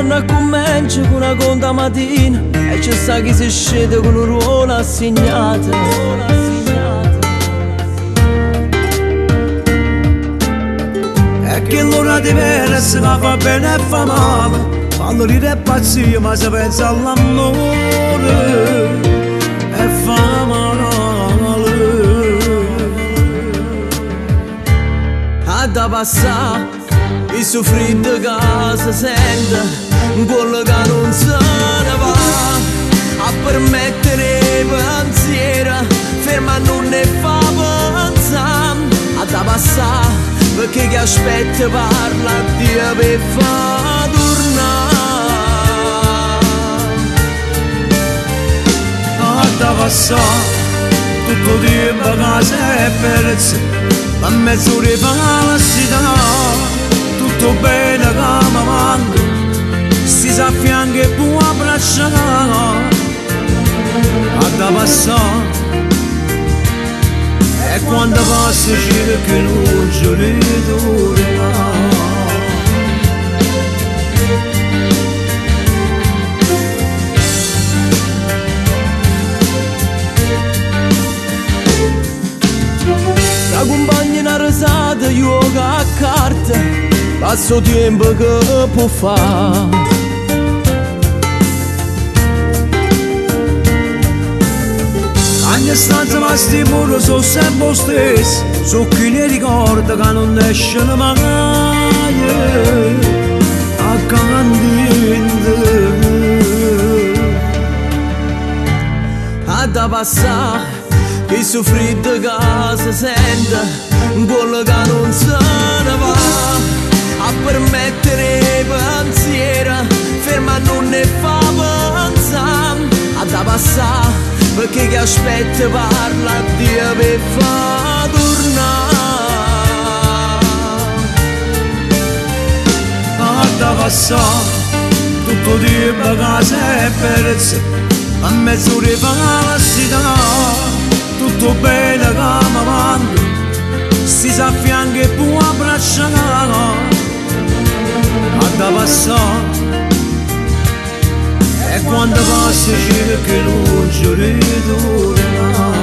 juorno accummencia cu na conta 'a matina e ce sta chi se sceta cu nu ruolo assegnato. E chell'ora diversa ca fa bene e fa male, fanno ridere e pazzia ma se pensa all'amore e fa male. Adda passà chistu friddo ca se sente 'ncuollo ca nun se ne va a permettere 'e pensiere ferma nun 'e fa penzà adda passà pecché chi aspetta parla a Dio pe' fa turnà. Adda passà tutto 'o tiempo ca s'è perzo Pe mezz'ora 'e falsità Tutto 'o bene ca me manca Stiso a fianco e può abbraccià Adda passà E quando passa cerco 'e nun ce riturnà. T'accumpagna na resata, juoca a carte, passa 'o tiempo che può fà. Cagna stanza ma sti mure so' sempe 'o stesso, so' chine 'e ricordi ca nun esceno maje 'a ccà dinto. Adda passà chistu friddo ca se sente 'ncuollo ca nun se ne va a permettere 'e pensiere ferma nun 'e fa penzà adda passà pecché chi aspetta parla a Dio pe' fa turnà. Adda passà tutto 'o tiempo ca s'è perzo Pe mezz'ora 'e falsità Tutto 'o bene ca me manca Stiso a fianco e può abbraccià Adda passà E quando passa cerco 'e nun ce riturnà.